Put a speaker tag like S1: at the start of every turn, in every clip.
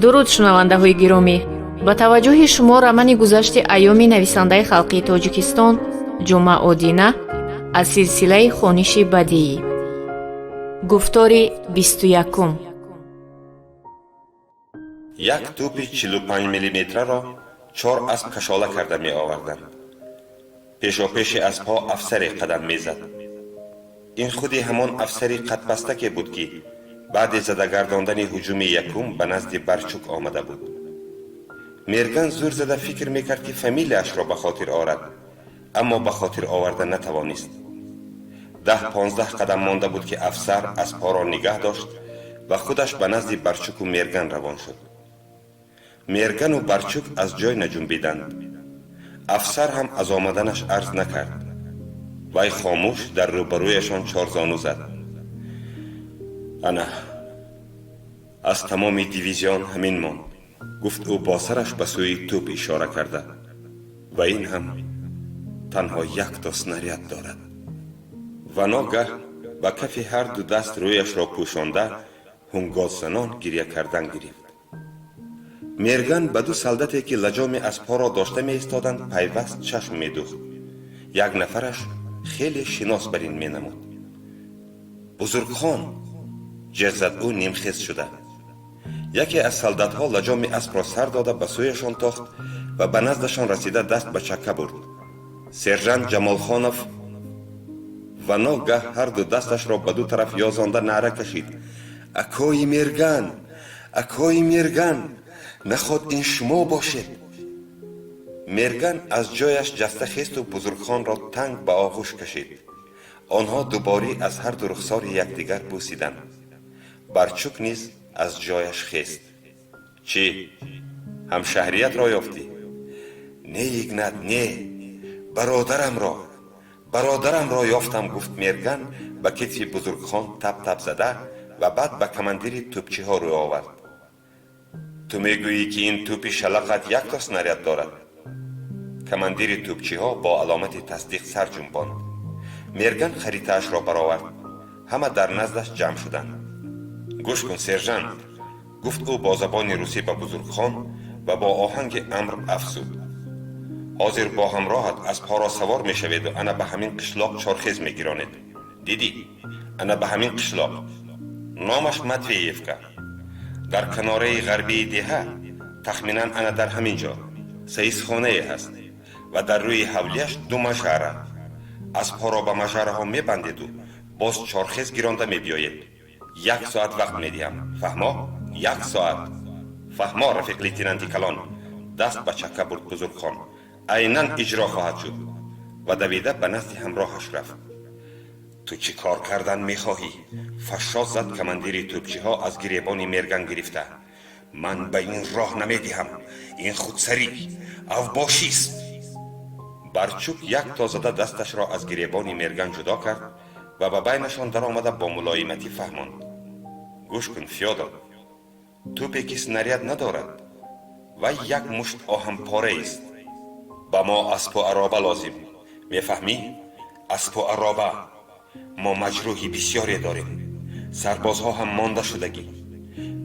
S1: Дуруд, шунавандаҳои гиромӣ! Ба таваҷҷӯҳи шумо романи «Гузашти айёми» нависандаи халқии Тоҷикистон Ҷумъа Одина аз силсилаи хониши бадиӣ. Гуфтори 21-ум.
S2: Як тӯпи 45 миллиметраро чор асп кашола карда меоварданд. Пешопеши аспҳо афсаре қадам мезад. Ин худи ҳамон афсари қадпастаке буд, ки баъди задагардондани ҳуҷуми якум ба назди Барчук омада буд. Мерган зӯр зада фикр мекард, ки фамилияашро ба хотир орад, аммо ба хотир оварда натавонист. 10-15 қадам монда буд, ки афсар аспҳоро нигаҳ дошт ва худаш ба назди Барчуку Мерган равон шуд. Мергану Барчук аз ҷой наҷунбиданд. Афсар ҳам аз омаданаш арз накард. Вай хомӯш дар рӯбарӯяшон чорзону зад. «Ана, аз тамоми дивизион ҳамин монд», гуфт ӯ, бо сараш ба сӯи тӯп ишора карда. «Ва ин ҳам танҳо якто снаряд дорад». Ва ногаҳ ба кафи ҳар ду даст рӯяшро пӯшонда, ҳунгосзанон гиря кардан гирифт. Мерган ба ду солдате, ки лаҷоми аспҳоро дошта меистоданд, пайваст чашм медӯхт. Як нафараш хеле шинос бар ин менамуд. «Бузургхон!» ҷеғ зад ӯ нимхез шуда. Яке аз солдатҳо лаҷоми аспро сар дода, ба сӯяшон тохт ва ба наздашон расида, даст ба чакка бурд. «Сержант Ҷамолхонов!» Ва ногаҳ ҳарду дасташро ба ду тараф ёзонда, наъра кашид: «Акои Мерган, акои Мерган, наход ин шумо бошед?» Мерган аз ҷояш ҷаста хесту Бузургхонро танг ба оғӯш кашид. Онҳо дуборӣ аз ҳарду рухсори якдигар бӯсиданд. Барчук низ аз ҷояш хест. «Чӣ, ҳамшаҳриятро ёфтӣ?» «Не, Игнат, не, бародарамро, бародарамро ёфтам», гуфт Мерган, ба китфи Бузургхон тап тап зада, ва баъд ба командири тӯпчиҳо рӯ овард. «Ту мегӯӣ, ки ин тӯпи шалақат якто снаряд дорад?» Командири тӯпчиҳо бо аломати тасдиқ сар ҷунбонд. Мерган харитаашро баровард. Ҳама дар наздаш ҷамъ шуданд. «Гӯш кун, сержант», гуфт ӯ бо забони русӣ ба Бузургхон ва бо оҳанги амр афзуд: «Ҳозир бо ҳамроҳат аспҳоро савор мешаведу ана ба ҳамин қишлоқ чорхез мегиронед. Дидӣ, ана ба ҳамин қишлоқ, номаш Матвеевка, дар канораи ғарбии деҳа, тахминан ана дар ҳамин ҷо саисхонае ҳаст ва дар рӯи ҳавлияш ду мажара. Аспҳоро ба мажараҳо мебандеду боз чорхез гиронда мебиёед. Як соат вақт медиҳам, фаҳмо? Як соат, фаҳмо, рафиқ лейтенанти калон?» Даст ба чакка бурд Бузургхон. «Айнан иҷро хоҳад шуд». Ва давида ба назди ҳамроҳаш рафт. «Ту чӣ кор кардан мехоҳӣ?» фашшос зад командири тӯпчиҳо, аз гиребони Мерган гирифта. «Ман ба ин роҳ намедиҳам. Ин худсарӣ, авбошист». Барчук як то зада дасташро аз гиребони Мерган ҷудо кард ва ба байнашон даромада, бо мулоиматӣ фаҳмонд: «Гӯш кун, Фёдор, тӯпе, ки снаряд надорад, вай як мушт оҳанпораест. Ба мо аспу ароба лозим, мефаҳмӣ? Аспу ароба. Мо маҷрӯҳи бисёре дорем, сарбозҳо ҳам монда шудагӣ.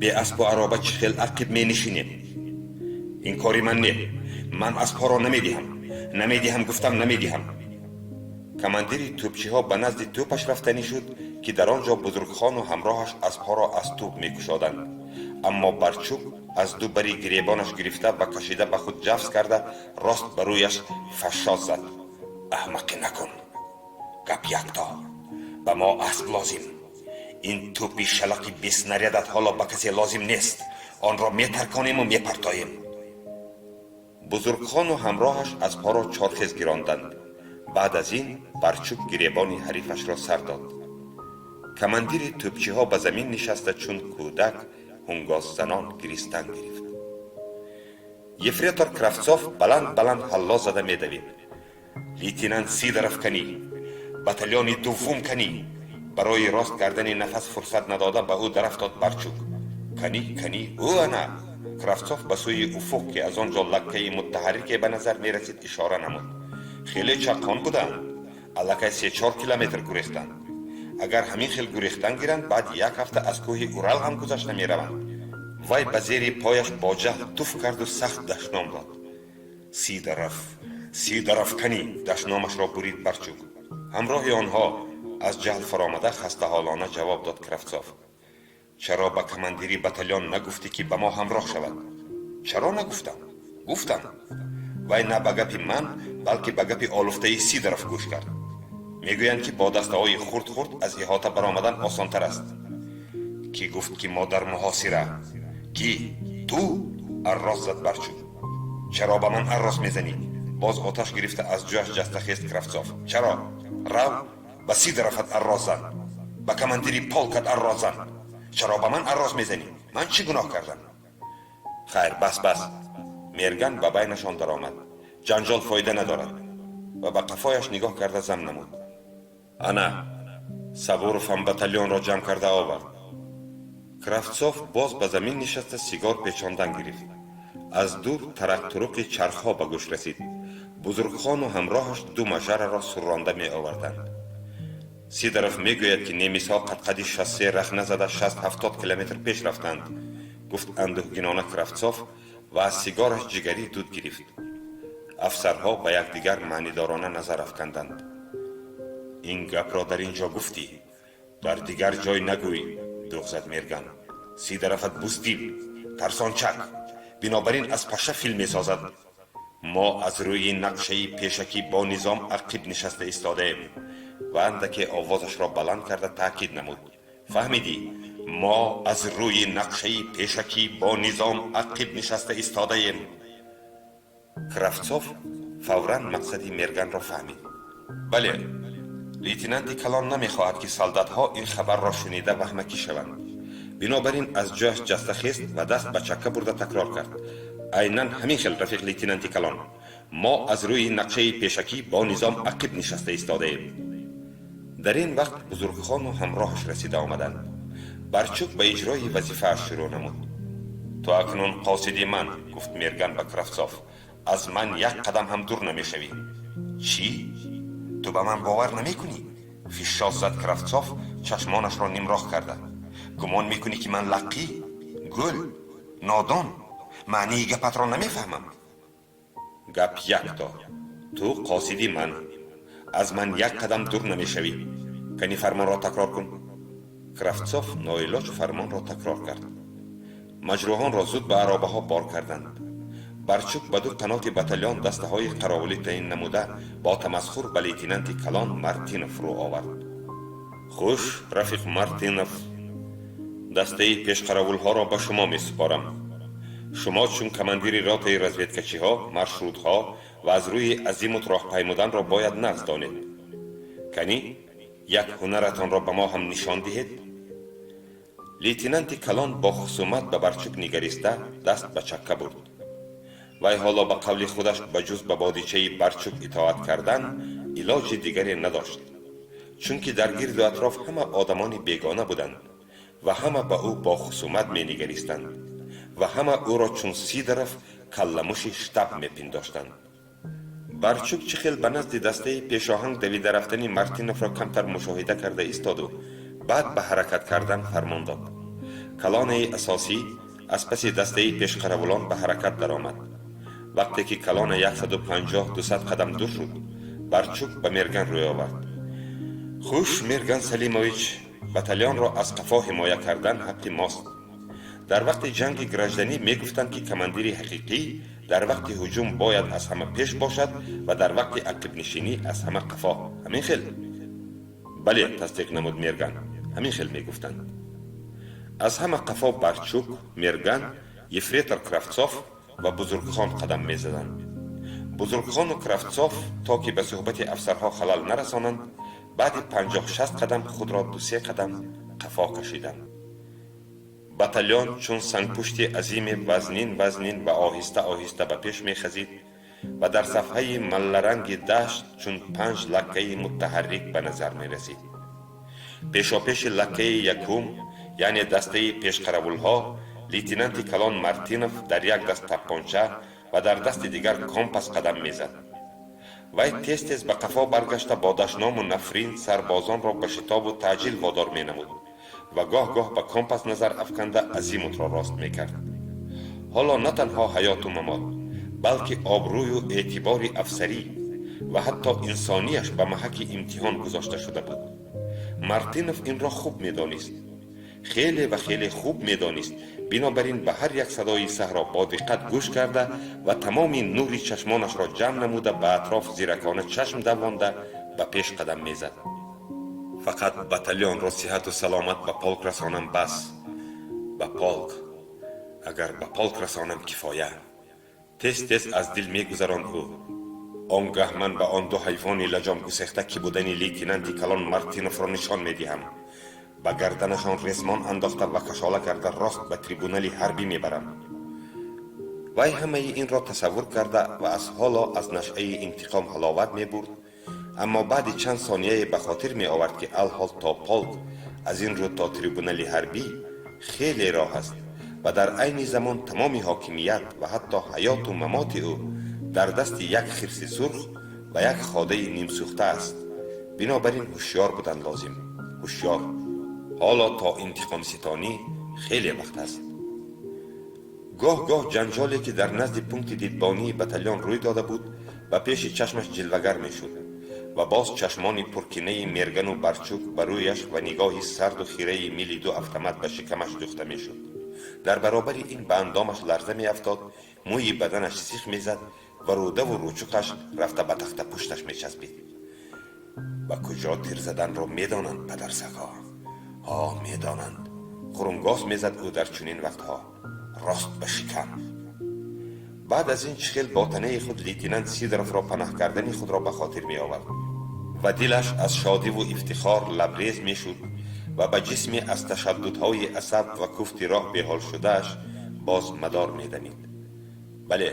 S2: Бе аспу ароба чӣ хел ақиб менишинем? Ин кори ман не. Ман аспҳоро намедиҳам, намедиҳам, гуфтам, намедиҳам». Командири тӯпчиҳо ба назди тӯпаш рафтанӣ шуд, ки дар он ҷо Бузургхону ҳамроҳаш аспҳоро аз тӯп мекушоданд, аммо Барчук аз ду бари гиребонаш гирифта ва кашида ба худ ҷафс карда, рост ба рӯяш фашшос зад: «Аҳмақӣ накун! Гап якто: ба мо асп лозим. Ин тӯпи шалақи беснарядат ҳоло ба касе лозим нест. Онро метарконему мепартоем». Бузургхону ҳамроҳаш аспҳоро чорхез гиронданд. Баъд аз ин Барчук гиребони ҳарифашро сар дод. Командири тӯпчиҳо ба замин нишаста, чун кӯдак ҳунгосзанон гиристан гирифт. Ефрейтор Кравцов баланд баланд ҳалло зада медавид: «Лейтенант Сидоров, канӣ? Батальони дуввум канӣ?» Барои рост кардани нафас фурсат надода, ба ӯ дарафтод Барчук. «Канӣ, канӣ?» «Ӯ ана». Кравцов ба сӯи уфуқ, ки аз он ҷо лаккаи муттаҳаррике ба назар мерасид, ишора намуд. «Хеле чаққон буданд, аллакай 3-4 километр гурехтанд. Агар ҳамин хел гурехтан гиранд, баъд як ҳафта аз кӯҳи Урал ҳам гузашта мераванд». Вай ба зери пояш бо ҷаҳл туф карду сахт дашном дод. Сидоров, Сидоров, кани! Дашномашро бурид Барчук. Ҳамроҳи онҳо, аз ҷаҳл фаромада, хастаҳолона ҷавоб дод Кравцов. Чаро ба командири батальон нагуфтӣ, ки ба мо ҳамроҳ шавад? Чаро нагуфтам? Гуфтам. Вай на ба гапи ман, балки ба гапи олуфтаи Сидоров гӯш кард. Мегӯянд, ки бо дастаҳои хурд-хурд аз иҳота баромадан осонтар аст. Кӣ гуфт, ки мо дар муҳосира? Кӣ? Ту? Арроз зад Барчук. Чаро ба ман арроз мезанӣ? Боз оташ гирифта, аз ҷояш ҷаста хест Кравцов. Чаро? Рав, ба Сидороват арроз зан, ба командири полкат арроз зан. Чаро ба ман арроз мезанӣ? Ман чӣ гуноҳ кардам? Хайр, бас, бас! Мерган ба байнашон даромад. Ҷанҷол фоида надорад. Ва ба қафояш нигоҳ карда зам намуд: ана, Сабуровам батальонро ҷамъ карда овард. Кравцов боз ба замин нишаста, сигор печондан гирифт. Аз дур тарақтуруқи чархҳо ба гӯш расид. Бузургхону ҳамроҳаш ду мажараро сурронда меоварданд. Сидоров мегӯяд, ки немисҳо қадқади шоссе рах назада, 60-70 километр пеш рафтанд, гуфт андӯҳгинона Кравцов ва аз сигораш ҷигарӣ дуд гирифт. Афсарҳо ба якдигар маънидорона назар афканданд. Ин гапро дар ин ҷо гуфтӣ, дар дигар ҷой нагӯй, дуғ зад Мерган. Сидороват буздил, тарсончак, бинобар ин аз паша фил месозад. Мо аз рӯи нақшаи пешакӣ бо низом ақиб нишаста истодаем. Ва андаке овозашро баланд карда таъкид намуд: фаҳмидӣ? Мо аз рӯи нақшаи пешакӣ бо низом ақиб нишаста истодаем. Кравцов фавран мақсади Мерганро фаҳмид. Бале, лейтенанти калон намехоҳад, ки солдатҳо ин хабарро шунида ваҳмакӣ шаванд. Бинобар ин аз ҷояш ҷаста хест ва даст ба чакка бурда такрор кард: айнан ҳамин хел, рафиқ лейтенанти калон, мо аз рӯи нақшаи пешакӣ бо низом ақиб нишаста истодаем. Дар ин вақт Бузургхону ҳамроҳаш расида омаданд. Барчук ба иҷрои вазифааш шурӯъ намуд. Ту акнун қосиди ман, гуфт Мерган ба Кравцов. Аз ман як қадам ҳам дур намешавӣ. Чӣ? Ту ба ман бовар намекунӣ? Фишшос зад Кравцов, чашмонашро нимроҳ карда. Гумон мекунӣ, ки ман лаққӣ, гул, нодон, маънии гапатро намефаҳмам? Гап якто: ту қосиди ман, аз ман як қадам дур намешавӣ. Кани, фармонро такрор кун. Кравцов ноилоҷ фармонро такрор кард. Маҷрӯҳонро зуд ба аробаҳо бор карданд. Барчук ба ду қаноти батальон дастаҳои қаровулӣ таъин намуда, бо тамасхур ба лейтенанти калон Мартинов рӯ овард: хуш, рафиқ Мартинов, дастаи пешқаравулҳоро ба шумо месупорам. Шумо чун командири ротаи разведкачиҳо маршрутҳо ва аз рӯи азимут роҳ паймуданро бояд нағз донед. Канӣ, як ҳунаратонро ба мо ҳам нишон диҳед. Лейтенанти калон бо хусумат ба Барчук нигариста, даст ба чакка бурд. Вай ҳоло, ба қавли худаш, ба ҷуз ба бодичаи Барчук итоат кардан илоҷи дигаре надошт, чунки дар гирду атроф ҳама одамони бегона буданд ва ҳама ба ӯ бо хусумат менигаристанд ва ҳама ӯро чун Сидоров калламуши штаб мепиндоштанд. Барчук чӣ хел ба назди дастаи пешоҳанг давида рафтани Мартиновро камтар мушоҳида карда истоду баъд ба ҳаракат кардан фармон дод. Колоннаи асосӣ аз паси дастаи пешқаравулон ба ҳаракат даромад. Вақте ки колонна 150-200 қадам дур шуд, Барчук ба Мерган рӯй овард: хуш, Мерган Салимович, батальонро аз қафо ҳимоя кардан ҳаққи мост. Дар вақти ҷанги гражданӣ мегуфтанд, ки командири ҳақиқӣ дар вақти ҳуҷум бояд аз ҳама пеш бошад ва дар вақти ақибнишинӣ аз ҳама қафо. Ҳамин хел? Бале, тасдиқ намуд Мерган, ҳамин хел мегуфтанд. Аз ҳама қафо Барчук, Мерган, ефрейтор Кравцов ва Бузургхон қадам мезаданд. Бузургхону Кравцов, то ки ба суҳбати афсарҳо халал нарасонанд, баъди 50-60 қадам худро ду-се қадам қафо кашиданд. Батальон чун сангпушти азиме вазнин вазнин ва оҳиста оҳиста ба пеш мехазид ва дар сафҳаи малларанги дашт чун панҷ лаккаи муттаҳаррик ба назар мерасид. Пешопеши лаккаи якум, яъне дастаи пешқаравулҳо, лейтенанти калон Мартинов дар як даст таппонча ва дар дасти дигар компас қадам мезад. Вай тез тез ба қафо баргашта, бо дашному нафрин сарбозонро ба шитобу таъҷил водор менамуд. Ва гоҳ-гоҳ ба компас назар афканда, азимутро рост мекард. Ҳоло на танҳо ҳаёту мамот, балки обрӯю эътибори афсарӣ ва ҳатто инсонияш ба маҳаки имтиҳон гузошта шуда буд. Мартинов инро хуб медонист, хеле ва хеле хуб медонист. Бинобар ин ба ҳар як садои саҳро бо диққат гӯш карда ва тамоми нури чашмонашро ҷамъ намуда, ба атроф зиракона чашм давонда, ба пеш қадам мезад. Фақат батальонро сиҳату саломат ба полк расонам, бас. Ба полк, агар ба полк расонам, кифоя, тез тез аз дил мегузаронд ӯ. Он гаҳ ман ба он ду ҳайвони лаҷомгусехта ки будани лейтенанти калон Мартиновро нишон медиҳам. Ба гарданашон ресмон андохта ва кашола карда, рост ба трибунали ҳарбӣ мебарам. Вай ҳамаи инро тасаввур карда ва аз ҳоло аз нашъаи интиқом ҳаловат мебурд, аммо баъди чанд сонияе ба хотир меовард, ки алҳол то полк, аз ин рӯ то трибунали ҳарбӣ хеле роҳ аст ва дар айни замон тамоми ҳокимият ва ҳатто ҳаёту мамоти ӯ дар дасти як хирси сурх ва як ходаи нимсӯхта аст. Бинобар ин ҳушёр будан лозим, ҳушёр. Ҳоло то интиқомситонӣ хеле вақт аст. Гоҳ-гоҳ ҷанҷоле, ки дар назди пункти дидбонии батальон рӯй дода буд, ба пеши чашмаш ҷилвагар мешуд ва боз чашмони пуркинаи Мергану Барчук ба рӯяш ва нигоҳи сарду хираи мили ду автомат ба шикамаш дӯхта мешуд. Дар баробари ин ба андомаш ларза меафтод, мӯи баданаш сих мезад ва рӯдаву рӯчуқаш рафта ба тахта пушташ мечаспид. Ба куҷо тир заданро медонанд падарсагҳо? Ҳо, медонанд, хурунгос мезад ӯ дар чунин вақтҳо. Рост ба шикам. Баъд аз ин чӣ хел бо танаи худ лейтенант Сидоровро панаҳ кардани худро ба хотир меовард ва дилаш аз шодиву ифтихор лабрез мешуд ва ба ҷисми аз ташаддудҳои асаб ва куфти роҳ беҳол шудааш боз мадор медамид. Бале,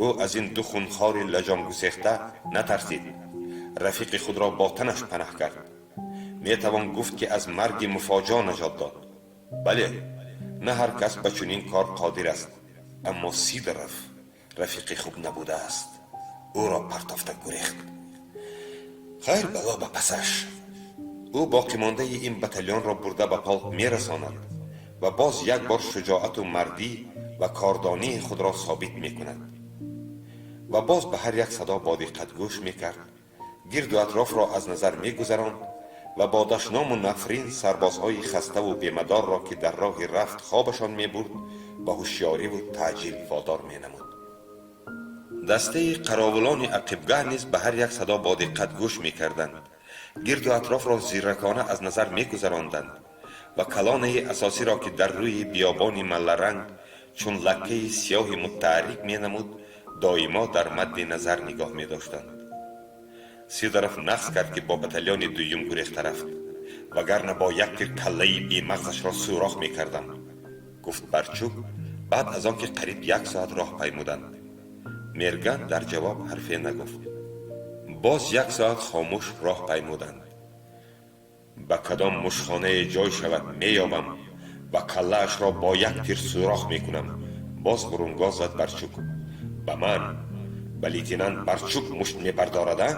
S2: ӯ аз ин ду хунхори лаҷомгусехта натарсид, рафиқи худро бо танаш панаҳ кард. Метавон гуфт, ки аз марги муфоҷо наҷот дод. Бале, на ҳар кас ба чунин кор қодир аст, аммо Сидоров рафиқи хуб набудааст, ӯро партофта гурехт. Хайр, бало ба пасаш. Ӯ боқимондаи ин батальонро бурда ба полк мерасонад ва боз як бор шуҷоату мардӣ ва кордонии худро собит мекунад. Ва боз ба ҳар як садо бо диққат гӯш мекард, гирду атрофро аз назар мегузаронд ва бо дашному нафрин сарбозҳои хаставу бемадорро, ки дар роҳи рафт хобашон мебурд, ба ҳушёриву таъҷил водор менамуд. Дастаи қаровулони ақибгаҳ низ ба ҳар як садо бо диққат гӯш мекарданд, гирду атрофро зиракона аз назар мегузаронданд ва калонаи асосиро, ки дар рӯи биёбони малларанг чун лаккаи сиёҳи мутаҳаррик менамуд, доимо дар мадди назар нигоҳ медоштанд. Сидоров нақс кард, ки бо батальони дуюм гурехта рафт, вагарна бо як тир каллаи бемағзашро сӯрох мекардам, гуфт Барчук баъд аз он ки қариб як соат роҳ паймуданд. Мерган дар ҷавоб ҳарфе нагуфт. Боз як соат хомӯш роҳ паймуданд. Ба кадом мушхонае ҷой шавад, меёбам ва каллаашро бо як тир сӯрох мекунам, боз ғурунгоз зад Барчук. Ба ман, ба лейтенант Барчук мушт мебардорада?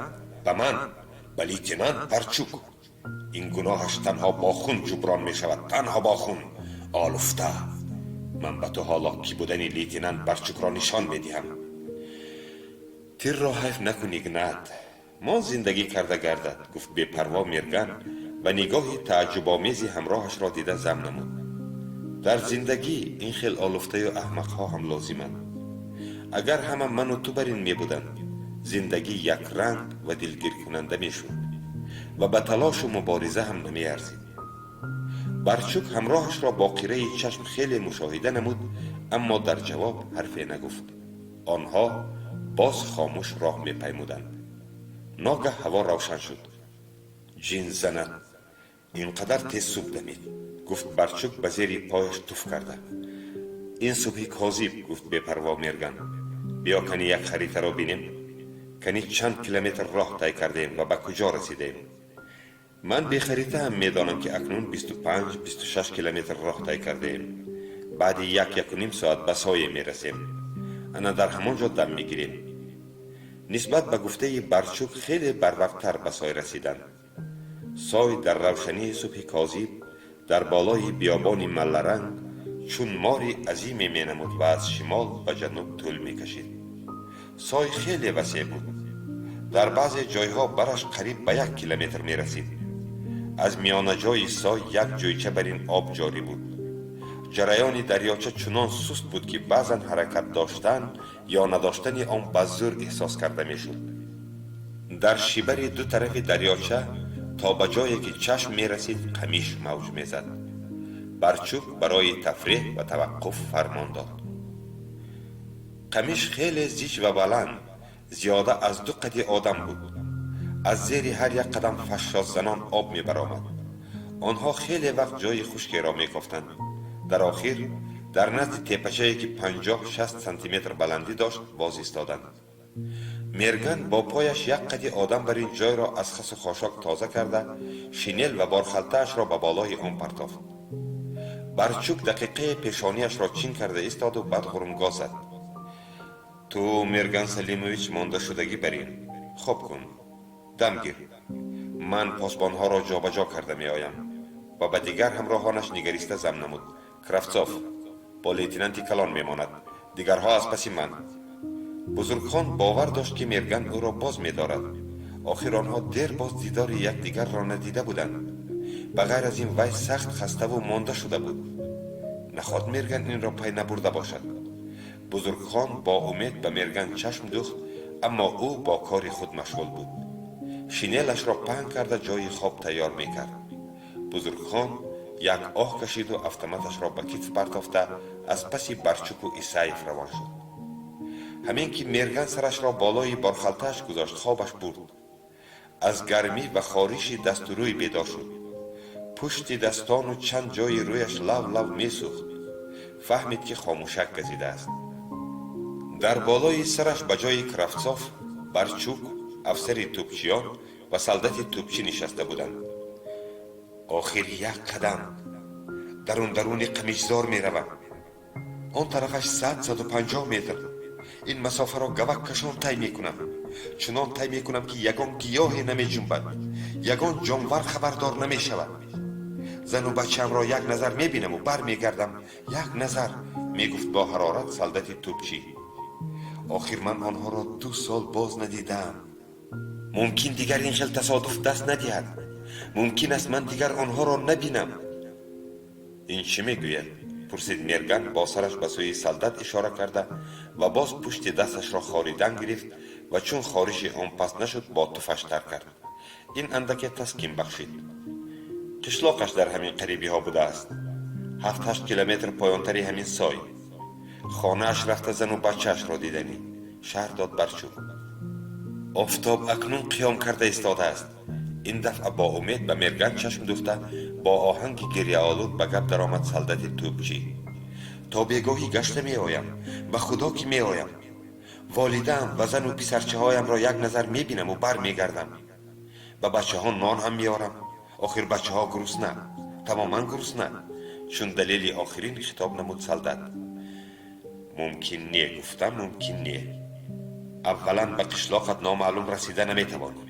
S2: Ба ман, ба лейтенант Барчук! Ин гуноҳаш танҳо бо хун ҷуброн мешавад, танҳо бо хун. Олуфта, ман ба ту ҳоло кӣ будани лейтенант Барчукро нишон медиҳам. Тирро ҳайф накун, Игнат, мо зиндагӣ карда гардад, гуфт бепарво Мерган ва нигоҳи тааҷҷубомези ҳамроҳашро дида зам намуд. Дар зиндагӣ ин хел олуфтаю аҳмақҳо ҳам лозиманд. Агар ҳама ману ту бар ин мебуданд, зиндагӣ якранг ва дилгиркунанда мешуд ва ба талошу мубориза ҳам намеарзид. Барчук ҳамроҳашро бо қираи чашм хеле мушоҳида намуд, аммо дар ҷавоб ҳарфе нагуфт. Онҳо боз хомӯш роҳ мепаймуданд. Ногаҳ ҳаво равшан шуд. Ҷин занад, ин қадар тез субҳ дамид, гуфт Барчук ба зери пояш туф карда. Ин субҳи козиб, гуфт бепарво Мерган. Биё, кани як харитаро бинем, кани чанд километр роҳ тай кардаем ва ба куҷо расидаем. Ман бехарита ҳам медонам, ки акнун 25-26 километр роҳ тай кардаем. Баъди як якуним соат ба сое мерасем. Ана дар ҳамон ҷо дам мегирем. Нисбат ба гуфтаи Барчук хеле барвақттар ба сой расиданд. Сой дар равшании субҳи козиб Дар болои биёбони малларанг чун мори азиме менамуд ва аз шимол ба ҷануб тӯл мекашид. Сой хеле васеъ буд. Дар баъзе ҷойҳо бараш қариб ба 1 километр мерасид. Аз миёнаҷои сой як ҷӯйча бар ин об ҷорӣ буд. Ҷараёни дарёча чунон суст буд, ки баъзан ҳаракат доштан ё надоштани он ба зӯр эҳсос карда мешуд. Дар шибари ду тарафи дарёча то ба ҷое ки чашм мерасид, қамиш мавҷ мезад. Барчук барои тафреҳ ва таваққуф фармон дод. Қамиш хеле зич ва баланд, зиёда аз ду қади одам буд. Аз зери ҳар як қадам фашшосзанон об мебаромад. Онҳо хеле вақт ҷои хушкеро мекофтанд. Дар охир дар назди тепачае, ки 50-60 сантиметр баландӣ дошт, боз истоданд. Мерган бо пояш як қади одам бар ин ҷойро аз хасу хошок тоза карда, шинел ва борхалтаашро ба болои он партофт. Барчук дақиқае пешониашро чин карда истоду баъд ғурумгоҳ зад: «Ту, Мерган Салимович, мондашудагӣ бар ин хоб кун, дам гир. Ман посбонҳоро ҷобаҷо карда меоям». Ва ба дигар ҳамроҳонаш нигариста зам намуд: «Кравцов бо лейтенанти калон мемонад, дигарҳо аз паси ман». Бузургхон бовар дошт, ки Мерган ӯро боз медорад. Охир онҳо дер боз дидори якдигарро надида буданд. Ба ғайр аз ин, вай сахт хаставу монда шуда буд. Наход Мерган инро пай набурда бошад? Бузургхон бо умед ба Мерган чашм дӯхт, аммо ӯ бо кори худ машғул буд. Шинелашро паҳн карда, ҷои хоб тайёр мекард. Бузургхон як оҳ кашиду автоматашро ба китф партофта, аз паси Барчуку Исаев равон шуд. Ҳамин ки Мерган сарашро болои борхалтааш гузошт, хобаш бурд. Аз гармӣ ва хориши дасту рӯй бедор шуд. Пушти дастону чанд ҷои рӯяш лав лав месӯхт. Фаҳмид, ки хомӯшак газидааст. Дар болои сараш ба ҷои Кравцов Барчук, афсари тӯпчиён ва солдати тӯпчӣ нишаста буданд. «Охир як қадам дарун даруни қамишзор меравам. Он тарафаш 100-150 метр. Ин масофаро гавак кашон тай мекунам. Чунон тай мекунам, ки ягон гиёҳе намеҷунбад, ягон ҷонвар хабардор намешавад. Зану бачаамро як назар мебинаму бармегардам, як назар», мегуфт бо ҳарорат солдати тӯпчӣ. «Охир ман онҳоро 2 сол боз надидаам. Мумкин дигар ин хел тасодуф даст надиҳад. Мумкин аст, ман дигар онҳоро набинам». «Ин чӣ мегӯяд?» пурсид Мерган, бо сараш ба сӯи солдат ишора карда ва боз пушти дасташро хоридан гирифт ва чун хориши он паст нашуд, бо туфаш тар кард. Ин андаке таскин бахшид. «Қишлоқаш дар ҳамин қарибиҳо будааст, 7-8 километр поёнтари ҳамин сой. Хонааш рафта, зану бачаашро диданӣ», шарҳ дод Барчук. «Офтоб акнун қиём карда истодааст». Ин дафъа бо умед ба Мерган чашм дӯхта, бо оҳанги гирьяолуд ба гап даромад солдати тӯбчӣ: «То бегоҳӣ гашта меоям. Ба худо, ки меоям. Волидаам ва зану писарчаҳоямро як назар мебинаму бармегардам. Ба бачаҳо нон ҳам меорам. Охир бачаҳо гурусна, тамоман гурусна», чун далели охирин хитоб намуд солдат. «Мумкин не, гуфтам, мумкин не. Аввалан, ба қишлоқат номаълум расида наметавонӣ.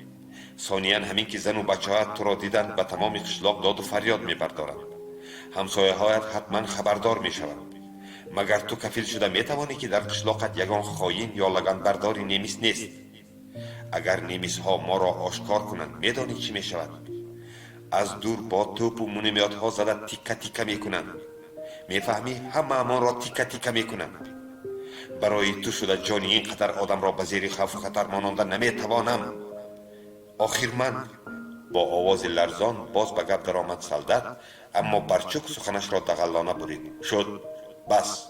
S2: Сониян, ҳамин ки зану бачаҳоят туро диданд, ба тамоми қишлоқ доду фарёд мебардоранд. Ҳамсояҳоят ҳатман хабардор мешаванд. Магар ту кафил шуда метавонӣ, ки дар қишлоқат ягон хоин ё лаганбардори немис нест? Агар немисҳо моро ошкор кунанд, медонӣ чӣ мешавад? Аз дур бо тӯпу миномётҳо зада, тикка тикка мекунанд. Мефаҳмӣ? Ҳамаамонро тикка тикка мекунанд. Барои ту шуда ҷони ин қадар одамро ба зери хавфу хатар мононда наметавонам. Охир ман...» Бо овози ларзон боз ба гап даромад солдат, аммо Барчук суханашро дағаллона бурид: «Шуд, бас.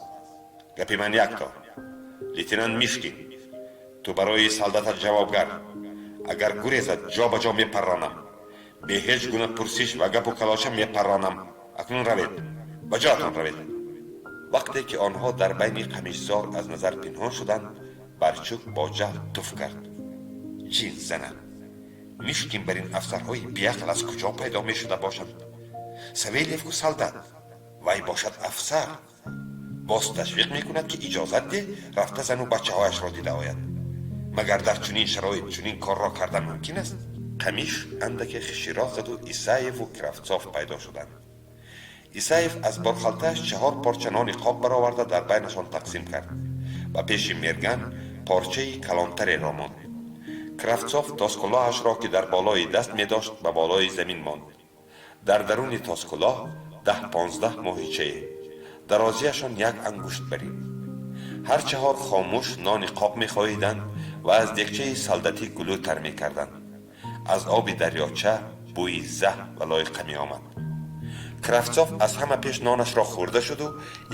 S2: Гапи ман якто. Лейтенант Мишкин, ту барои солдатат ҷавобгар. Агар гурезад, ҷо ба ҷо мепарронам. Бе ҳеҷ гуна пурсиш ва гапу калоша мепарронам. Акнун равед, ба ҷоятон равед». Вақте ки онҳо дар байни қамишзор аз назар пинҳон шуданд, Барчук бо ҷаҳл туф кард: «Ҷин занад, Мишкин бар ин афсарҳои биақл аз куҷо пайдо мешуда бошанд? Савельев ку солдат, вай бошад афсар. Боз ташвиқ мекунад, ки иҷозат деҳ, рафта зану бачаҳояшро дида ояд. Магар дар чунин шароит чунин корро кардан мумкин аст?» Қамиш андаке хишироқ заду Исаеву Кравцов пайдо шуданд. Исаев аз борхалтааш чаҳор порча нони қоб бароварда, дар байнашон тақсим кард. Ба пеши Мерган порчаи калонтареро монд. Кравцов тоскулоҳашро, ки дар болои даст медошт, ба болои замин монд. Дар даруни тоскулоҳ 10-15 моҳичае, дарозиашон як ангушт барин. Ҳар чаҳор хомӯш нони қоб мехоҳиданд ва аз дегчаи солдатӣ гулӯ тар мекарданд. Аз оби дарёча бӯи заҳ ва лоиқа меомад. Кравцов аз ҳама пеш нонашро хӯрда шуду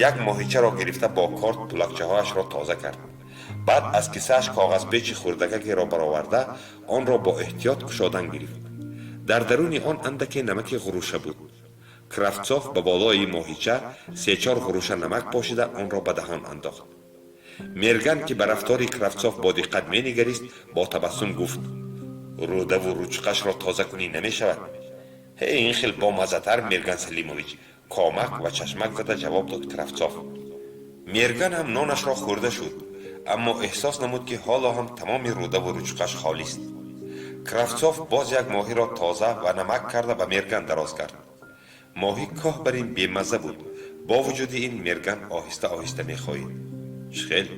S2: як моҳичаро гирифта, бо корд пулакчаҳояшро тоза кард. Баъд аз кисааш коғазпечи хурдакакеро бароварда, онро бо эҳтиёт кушодан гирифт. Дар даруни он андаке намаки ғуруша буд. Кравцов ба болои моҳича се-чор ғуруша намак пошида, онро ба даҳон андохт. Мерган, ки ба рафтори Кравцов бо диққат менигарист, бо табассум гуфт: «Рӯдаву ручқашро тоза кунӣ намешавад?» «Ҳе, ин хел бомаззатар, Мерган Салимович», комак ва чашмак зада ҷавоб дод Кравцов. Мерган ҳам нонашро хӯрда шуд, аммо эҳсос намуд, ки ҳоло ҳам тамоми рӯдаву ручқаш холист. Кравцов боз як моҳиро тоза ва намак карда, ба Мерган дароз кард. Моҳӣ коҳ бар ин бемазза буд. Бо вуҷуди ин Мерган оҳиста оҳиста мехоҳид. «Чӣ хел,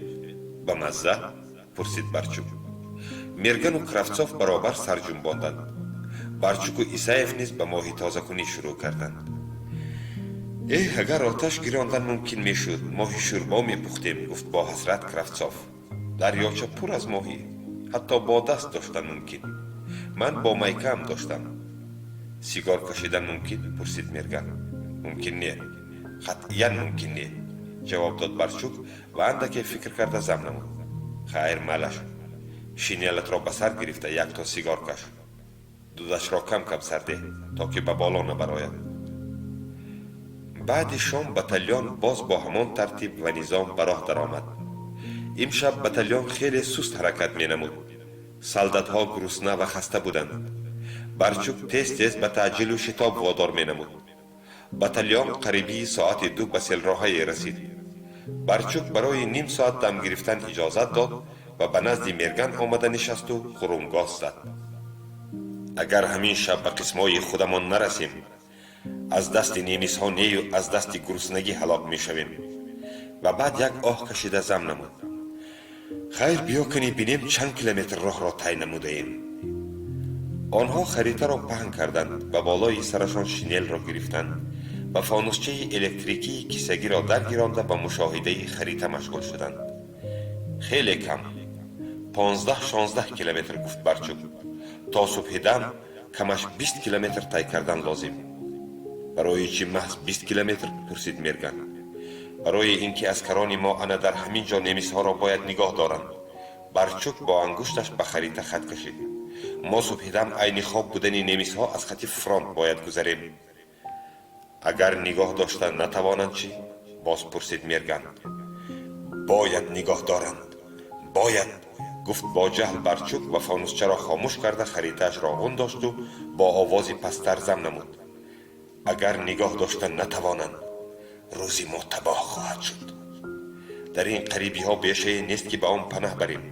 S2: ба мазза?» — пурсид Барчук. Мергану Кравцов баробар сар ҷунбонданд. Барчуку Исаев низ ба моҳӣ тозакунӣ шурӯъ карданд. «Эҳ, агар оташ гирондан мумкин мешуд, моҳи шӯрбо мепухтем», — гуфт бо ҳасрат Кравцов. «Дарёча пур аз моҳӣ, ҳатто бо даст доштан мумкин. Ман бо майкаам доштам». «Сигор кашидан мумкин?» — пурсид Мерган. «Мумкин не, қатъиян мумкин не», — ҷавоб дод Барчук ва андаке фикр карда зам намуд: «Хайр, майлаш, шинелатро ба сар гирифта, якто сигор каш. Дудашро кам кам сардеҳ, то ки ба боло набарояд». Баъди шом батальон боз бо ҳамон тартиб ва низом ба роҳ даромад. Имшаб батальон хеле суст ҳаракат менамуд. Солдатҳо гурусна ва хаста буданд. Барчук тез тез ба таъҷилу шитоб водор менамуд. Батальон қарибии соати 2 ба селроҳае расид. Барчук барои ним соат дам гирифтан иҷозат дод ва ба назди Мерган омада нишасту ғурунгоз зад: «Агар ҳамин шаб ба қисмҳои худамон нарасем, аз дасти немисҳо нею, аз дасти гуруснагӣ ҳалок мешавем». Ва баъд як оҳ кашида зам намуд: «Хайр, биё кунӣ бинем, чанд километр роҳро тай намудаем». Онҳо харитаро паҳн карданд ва болои сарашон шинелро гирифтанд ва фонусчаи электрикии кисагиро даргиронда, ба мушоҳидаи харита машғул шуданд. «Хеле кам, 15-16 километр», — гуфт Барчук. «То субҳидам камаш 20 километр тай кардан лозим». «Барои чӣ маҳз 20 километр?» — пурсид Мерган. «Барои ин ки аскарони мо ана дар ҳамин ҷо немисҳоро бояд нигоҳ доранд». Барчук бо ангушташ ба харита хат кашид. «Мо субҳидам айни хоб будани немисҳо аз хати фронт бояд гузарем». «Агар нигоҳ дошта натавонанд чӣ?» — боз пурсид Мерган. «Бояд нигоҳ доранд, бояд», — гуфт бо ҷаҳл Барчук ва фонусчаро хомӯш карда, харитаашро ғун дошту бо овози пасттар зам намуд: «Агар нигоҳ дошта натавонанд, рӯзи мо табоҳ хоҳад шуд. Дар ин қарибиҳо бешае нест, ки ба он панаҳ барем.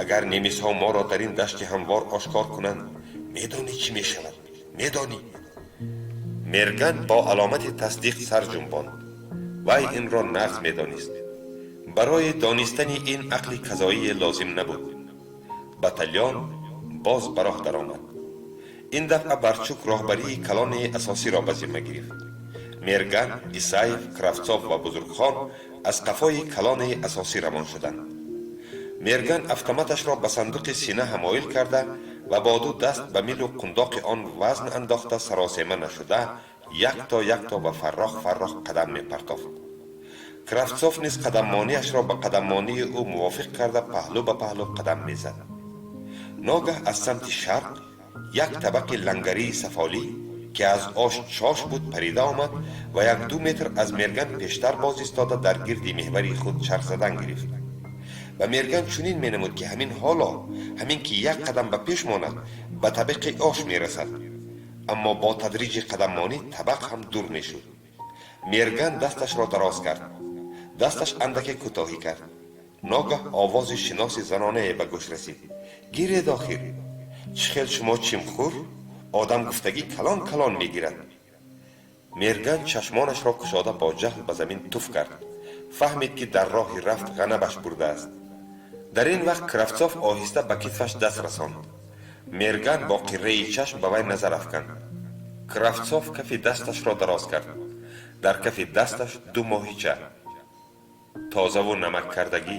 S2: Агар немисҳо моро дар ин дашти ҳамвор ошкор кунанд, медонӣ чӣ мешавад, медонӣ?» Мерган бо аломати тасдиқ сар ҷунбонд. Вай инро нағз медонист. Барои донистани ин ақли казоие лозим набуд. Батальон боз ба роҳ даромад. Ин дафъа Барчук роҳбарии калони асосиро ба зимма гирифт. Мерган, Исаев, Кравцов ва Бузургхон аз қафои калони асосӣ равон шуданд. Мерган автоматашро ба сандуқи сина ҳамоил карда ва бо ду даст ба милу қундоқи он вазн андохта, саросема нашуда, якто якто ва фаррох фаррох қадам мепартофт. Кравцов низ қадаммониашро ба қадаммонии ӯ мувофиқ карда, паҳлӯ ба паҳлӯ қадам мезад. Ногаҳ аз самти шарқ як табақи лангарии сафолӣ, ки аз ош чош буд, парида омад ва як-ду метр аз Мерган пештар боз истода, дар гирди меҳвари худ чарх задан гирифт. Ва Мерган чунин менамуд, ки ҳамин ҳоло, ҳамин ки як қадам ба пеш монад, ба табақи ош мерасад. Аммо бо тадриҷи қадаммонӣ табақ ҳам дур мешуд. Мерган дасташро дароз кард. Дасташ андаке кӯтоҳӣ кард. Ногаҳ овози шиноси занонае ба гӯш расид: «Гиред охир, чӣ хел шумо чимхӯр, одам гуфтагӣ калон калон мегирад». Мерган чашмонашро кушода, бо ҷаҳл ба замин туф кард. Фаҳмид, ки дар роҳи рафт ғанабаш бурдааст. Дар ин вақт Кравцов оҳиста ба китфаш даст расонд. Мерган бо қирраи чашм ба вай назар афканд. Кравцов кафи дасташро дароз кард. Дар кафи дасташ ду моҳича, тозаву намаккардагӣ.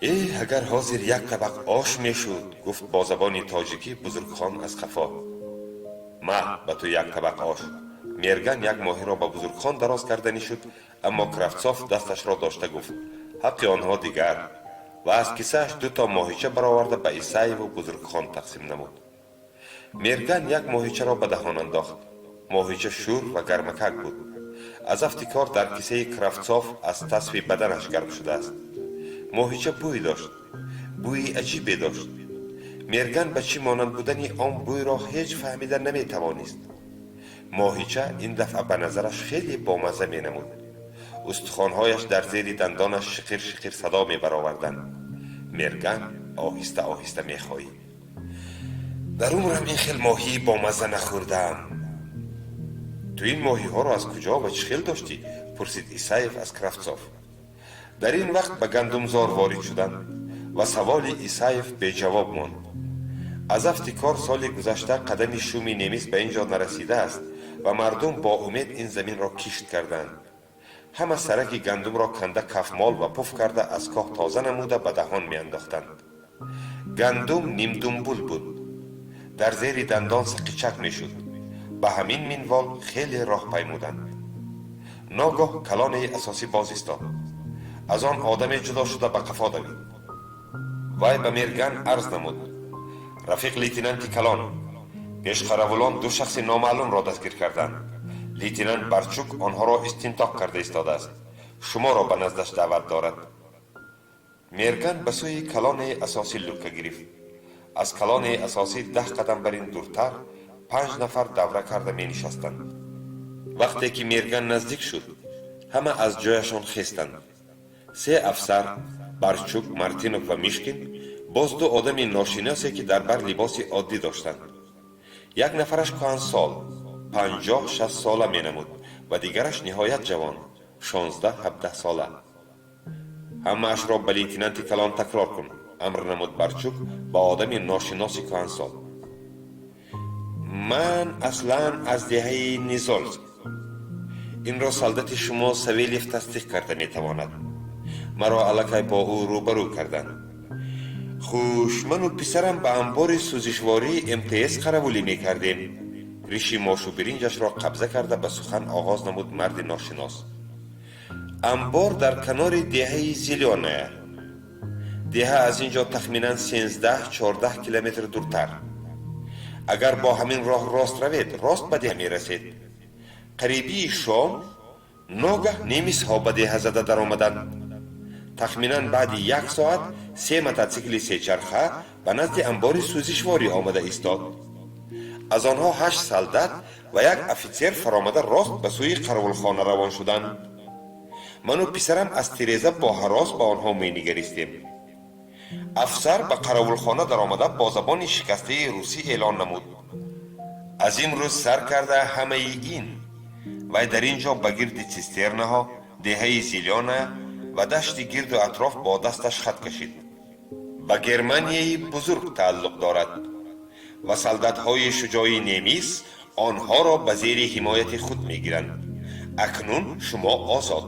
S2: «Эҳ, агар ҳозир як табақ ош мешуд», — гуфт бо забони тоҷикӣ Бузургхон аз қафо. «Ма ба ту як табақ ош». Мерган як моҳиро ба Бузургхон дароз карданӣ шуд, аммо Кравцов дасташро дошта гуфт: «Ҳаққи онҳо дигар», ва аз кисааш дуто моҳича бароварда, ба Исаеву Бузургхон тақсим намуд. Мерган як моҳичаро ба даҳон андохт. Моҳича шӯр ва гармакак буд. Аз афти кор дар кисаи Кравцов аз тасфи баданаш гарм шудааст. Моҳича бӯй дошт, бӯи аҷибе дошт. Мерган ба чӣ монанд будани он бӯйро ҳеҷ фаҳмида наметавонист. Моҳича ин дафъа ба назараш хеле бомазза менамуд. Устухонҳояш дар зери дандонаш шиқир шиқир садо мебароварданд. Мерган оҳиста оҳиста мехоҳид. «Дар умрам ин хел моҳии бомазза нахӯрдаам. Ту ин моҳиҳоро аз куҷо ва чӣ хел доштӣ?» — пурсид Исаев аз Кравцов. Дар ин вақт ба гандумзор ворид шуданд ва саволи Исаев беҷавоб монд. Аз афти кор соли гузашта қадами шуми немис ба ин ҷо нарасидааст ва мардум бо умед ин заминро кишт карданд. Ҳама сараки гандумро канда, кафмол ва пуф карда, аз коҳ тоза намуда, ба даҳон меандохтанд. Гандум нимдумбул буд, дар зери дандон сақичак мешуд. Ба ҳамин минвол хеле роҳ паймуданд. Ногоҳ калонаи асосӣ боз истод. Аз он одаме ҷудо шуда, ба қафо давид. Вай ба Мерган арз намуд: «Рафиқ лейтенанти калон, пешқаравулон ду шахси номаълумро дастгир карданд. Лейтенант Барчук онҳоро истинтоқ карда истодааст, шуморо ба наздаш даъват дорад». Мерган ба сӯи калонаи асосӣ лукка гирифт. Аз калонаи асосӣ 10 қадам бар ин дуртар панҷ нафар давра карда менишастанд. Вақте ки Мерган наздик шуд, ҳама аз ҷояшон хестанд: се афсар, Барчук, Мартинов ва Мишкин, боз ду одами ношиносе, ки дар бар либоси оддӣ доштанд. Як нафараш кӯҳансол, 50-60 сола менамуд ва дигараш ниҳоят ҷавон, 16-17 сола. «Ҳамаашро ба лейтенанти калон такрор кун», — амр намуд Барчук ба одами ношиноси кӯҳансол. «Ман аслан аз деҳаи Низолск. Инро солдати шумо Савелев тасдиқ карда метавонад. Маро аллакай бо ӯ рӯбарӯ карданд. Хуш, ману писарам ба амбори сӯзишвории МТС қаравулӣ мекардем», — риши мошу биринҷашро қабза карда, ба сухан оғоз намуд марди ношинос. «Амбор дар канори деҳаи Зелёная. Деҳа аз ин ҷо тахминан 13-14 километр дуртар. Агар бо ҳамин роҳ рост равед, рост ба деҳа мерасед. Қарибии шом ногаҳ немисҳо ба деҳа зада даромаданд. Тахминан баъди як соат се мототсикли сечарха ба назди амбори сӯзишворӣ омада истод. Аз онҳо ҳашт солдат ва як офитсер фаромада, рост ба сӯи қаровулхона равон шуданд. Ману писарам аз тиреза бо ҳарос ба онҳо менигаристем. Афсар ба қаровулхона даромада, бо забони шикастаи русӣ эълон намуд: аз имрӯз сар карда ҳамаи ин», — вай дар ин ҷо ба гирди цистернаҳо, деҳаи Зелёная ва дашти гирду атроф бо дасташ хат кашид, «ба Германияи бузург тааллуқ дорад ва солдатҳои шуҷои немис онҳоро ба зери ҳимояти худ мегиранд. Акнун шумо озод».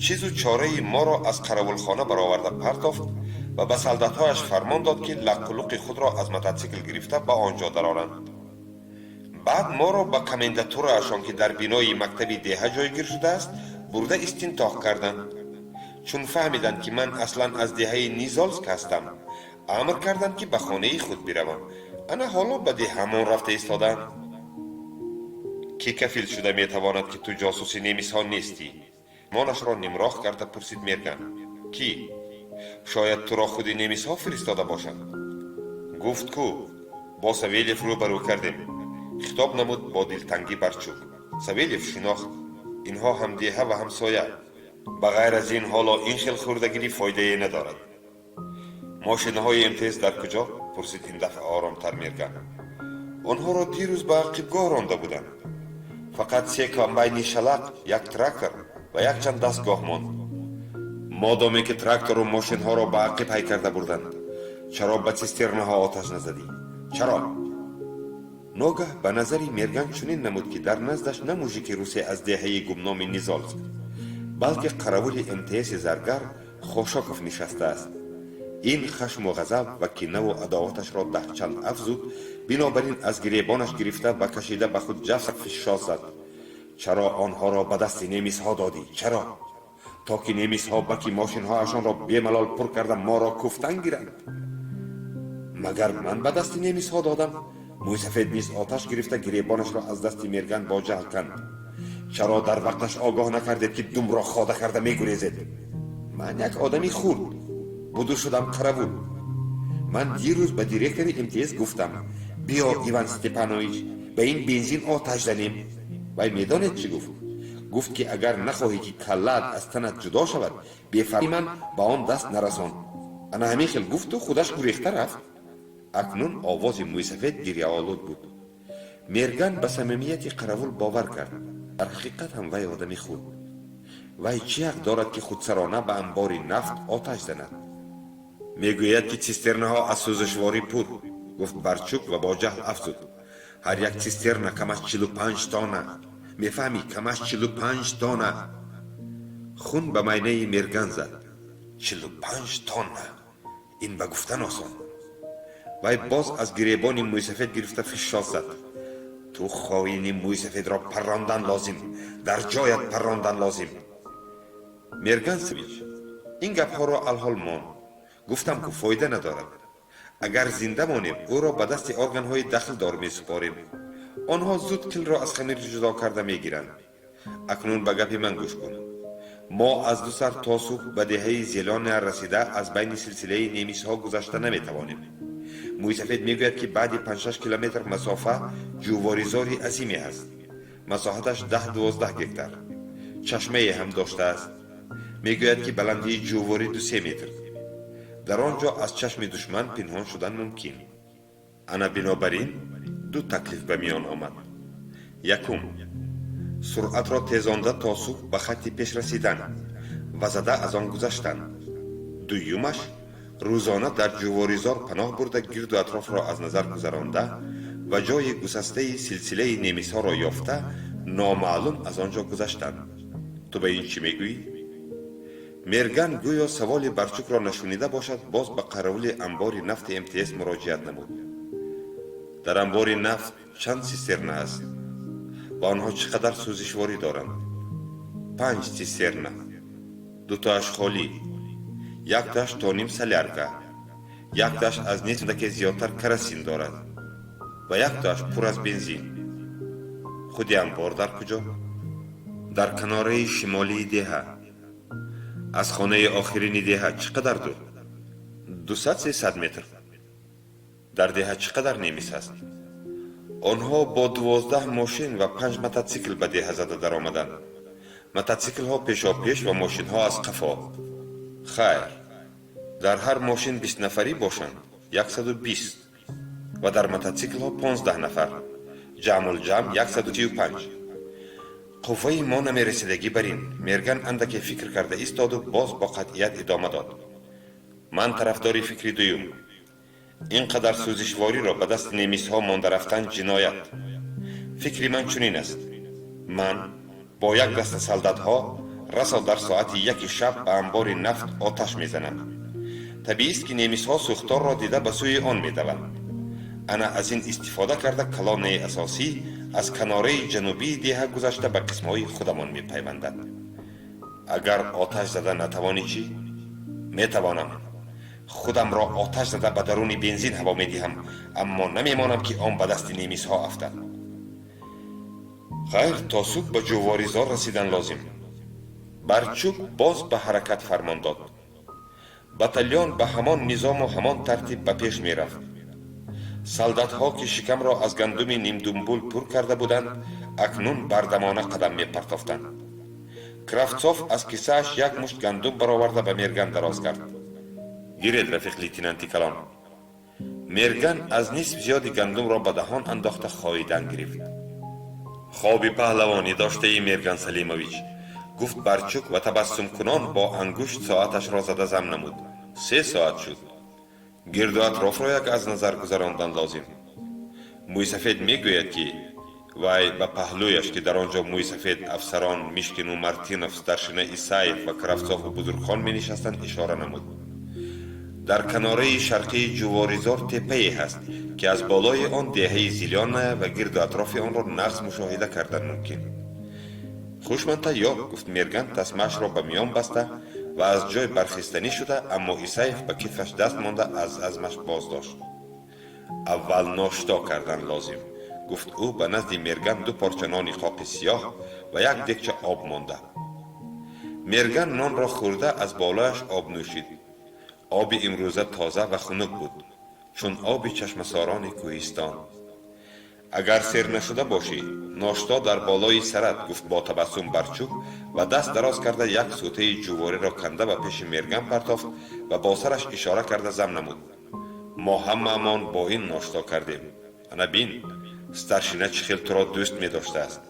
S2: Чизу чораи моро аз қаравулхона бароварда партофт ва ба солдатҳояш фармон дод, ки лаққулуқи худро аз мототсикл гирифта, ба он ҷо дароранд. Баъд моро ба комендатураашон, ки дар бинои мактаби деҳа ҷойгир шудааст, бурда истинтоқ карданд. Чун фаҳмиданд, ки ман аслан аз деҳаи Низолск ҳастам, амр карданд, ки ба хонаи худ биравам. Ана ҳоло ба деҳамон рафта истодаам». «Кӣ кафил шуда метавонад, ки ту ҷосуси немисҳо нестӣ?» — монашро нимроҳ карда пурсид Мерган. «Кӣ? Шояд туро худи немисҳо фиристода бошанд?» «Гуфт ку, бо Савелев рӯбарӯ кардем», — хитоб намуд бо дилтангӣ Барчук. «Савелев шинохт. Инҳо ҳамдеҳа ва ҳамсоя. Ба ғайр аз ин, ҳоло ин хел хурдагирӣ фоидае надорад. Мошинаҳои МТС дар куҷо?» — пурсид ин дафъа оромтар Мерган. «Онҳоро дирӯз ба ақибгоҳ ронда буданд». Фақат се комбайни шалақ, як трактор ва якчанд дастгоҳ монд. Модоме ки трактору мошинҳоро ба ақиб ҳай карда бурданд, чаро ба цистернаҳо оташ назадӣ? Чаро? Ногаҳ ба назари Мерган чунин намуд, ки дар наздаш на мужики русе аз деҳаи гумноми Низолск, балки қаравули МТСи заргар Хошоков нишастааст. Ин хашму ғазаб ва кинаву адоваташро даҳчанд афзуд. Бинобар ин аз гиребонаш гирифта ва кашида ба худ ҷаф фишшоз зад: «Чаро онҳоро ба дасти немисҳо додӣ? Чаро? То ки немисҳо баки мошинҳоашонро бемалол пур карда, моро куфтан гиранд?» «Магар ман ба дасти немисҳо додам?» Мӯйсафед низ оташ гирифта, гиребонашро аз дасти Мерган бо ҷаҳл канд. «Чаро дар вақташ огоҳ накардед, ки думро хода карда мегурезед? Ман як одами хурд буду шудам қаравул. Ман дирӯз ба директори МТС гуфтам: «Биё, Иван Степанович, ба ин бензин оташ занем». Вай медонед, чӣ гуфт? Гуфт, ки агар нахоҳӣ, ки каллаат аз танат ҷудо шавад, бефармони ман ба он даст нарасон. Ана ҳамин хел гуфту худаш гурехта рафт». Акнун овози мӯйсафед гирьяолуд буд. Мерган ба самимияти қаравул бовар кард. Дар ҳақиқат ҳам вай одами худ. Вай чӣ ҳақ дорад, ки худсарона ба амбори нафт оташ занад? «Мегӯяд, ки цистернаҳо аз сӯзишворӣ пур», гуфт Барчук ва бо ҷаҳл афзуд: «Ҳар як цистерна камаш 45 тонна. Мефаҳмӣ, камаш 45 тонна». Хун ба майнаи Мерган зад. 45 тонна ин ба гуфтан осон. Вай боз аз гиребони мӯйсафед гирифта фишшоз зад: «Ту хоини мӯйсафедро паррондан лозим, дар ҷоят паррондан лозим!» «Мерган Савич, ин гапҳоро алҳол мон. Гуфтам, ку фоида надорад. Агар зинда монем, ӯро ба дасти органҳои дахлдор месупорем. Онҳо зуд қилро аз хамир ҷудо карда мегиранд. Акнун ба гапи ман гӯш кун. Мо аз ду сар то субҳ ба деҳаи Зелёная расида, аз байни силсилаи немисҳо гузашта наметавонем. Мӯйсафед мегӯяд, ки баъди 5-6 километр масофа ҷуворизори азиме ҳаст, масоҳаташ 10-12 гектар. Чашмае ҳам доштааст. Мегӯяд, ки баландии ҷуворӣ 2-3 метр. Дар он ҷо аз чашми душман пинҳон шудан мумкин. Ана бинобар ин ду таклиф ба миён омад. Якум: суръатро тезонда, то субҳ ба хатти пеш расидан ва зада аз он гузаштан. Дуюмаш: рӯзона дар ҷуворизор паноҳ бурда, гирду атрофро аз назар гузаронда ва ҷои гусастаи силсилаи немисҳоро ёфта, номаълум аз он ҷо гузаштан. Ту ба ин чӣ мегӯӣ?» Мерган гӯё саволи Барчукро нашунида бошад, боз ба қаравули амбори нафти МТС муроҷиат намуд: «Дар амбори нафт чанд цистерна аст ва онҳо чӣ қадар сӯзишворӣ доранд?» «Панҷ цистерна, дутоаш холӣ, яктоаш то ним солярка, яктоаш аз нисф зиёдтар керосин дорад ва яктоаш пур аз бензин». «Худи амбор дар куҷо?» «Дар канораи шимолии деҳа». «Аз хонаи охирини деҳа чӣ қадар дур?» 200-300 метр». «Дар деҳа чӣ қадар немис ҳаст?» «Онҳо бо 12 мошин ва панҷ мототсикл ба деҳа зада даромаданд. Мототсиклҳо пешопеш ва мошинҳо аз қафо. Хайр, дар ҳар мошин 20 нафарӣ бошанд, 120, ва дар мототсиклҳо 15 нафар, ҷамъулҷамъ 135. Қувваи мо намерасидагӣ бар ин». Мерган андаке фикр карда истоду боз бо қатъият идома дод: «Ман тарафдори фикри дуюм. Ин қадар сӯзишвориро ба дасти немисҳо монда рафтан ҷиноят. Фикри ман чунин аст: ман бо як даста солдатҳо расо дар соати 1-и шаб ба амбори нафт оташ мезанам. Табиист, ки немисҳо сӯхторро дида, ба сӯи он медаванд. Ана аз ин истифода карда, колоннаи асосӣ аз канораи ҷанубии деҳа гузашта, ба қисмҳои худамон мепайвандад». «Агар оташ зада натавонӣ чӣ?» «Метавонам. Худамро оташ зада, ба даруни бензин ҳаво медиҳам, аммо намемонам, ки он ба дасти немисҳо афтад». «Хайр, то субҳ ба ҷуворизор расидан лозим». Барчук боз ба ҳаракат фармон дод. Батальон ба ҳамон низому ҳамон тартиб ба пеш мерафт. Солдатҳо, ки шикамро аз гандуми нимдумбул пур карда буданд, акнун бардамона қадам мепартофтанд. Кравцов аз кисааш як мушт гандум бароварда, ба Мерган дароз кард: «Гиред, рафиқ лейтенанти калон». Мерган аз нисф зиёди гандумро ба даҳон андохта, хоидан гирифт. Хоби паҳлавонӣ доштаи, Мерган Салимович, гуфт Барчук ва табассумкунон бо ангушт соаташро зада зам намуд. 3 соат шуд. Гирду атрофро як аз назар гузарондан лозим. Мӯйсафед мегӯяд, ки вай ба паҳлӯяш, ки дар он ҷо мӯйсафед, афсарон Мишкину Мартинов, старшина Исаев ва Кравцову Бузургхон менишастанд, ишора намуд. Дар канораи шарқии ҷуворизор теппае ҳаст, ки аз болои он деҳаи Зелёная ва гирду атрофи онро нағз мушоҳида кардан мумкин. Хуш, ман тайёр, гуфт Мерган, тасмаашро ба миён баста ва аз ҷой бархистанӣ шуда, аммо Исаев ба китфаш даст монда аз азмаш боздошт. Аввал ношто кардан лозим, гуфт ӯ, ба назди Мерган ду порча нони қоқи сиёҳ ва як дегча об монда. Мерган нонро хӯрда, аз болояш об нӯшид. Оби имрӯза тоза ва хунук буд, чун оби чашмасорони кӯҳистон. Агар сер нашуда бошӣ, ношто дар болои сарат, гуфт бо табассум Барчук ва даст дароз карда, як сӯтаи ҷувориро канда ба пеши Мерган партофт ва бо сараш ишора карда зам намуд: мо ҳамаамон бо ин ношто кардем. Ана бин, старшина чӣ хел туро дӯст медоштааст.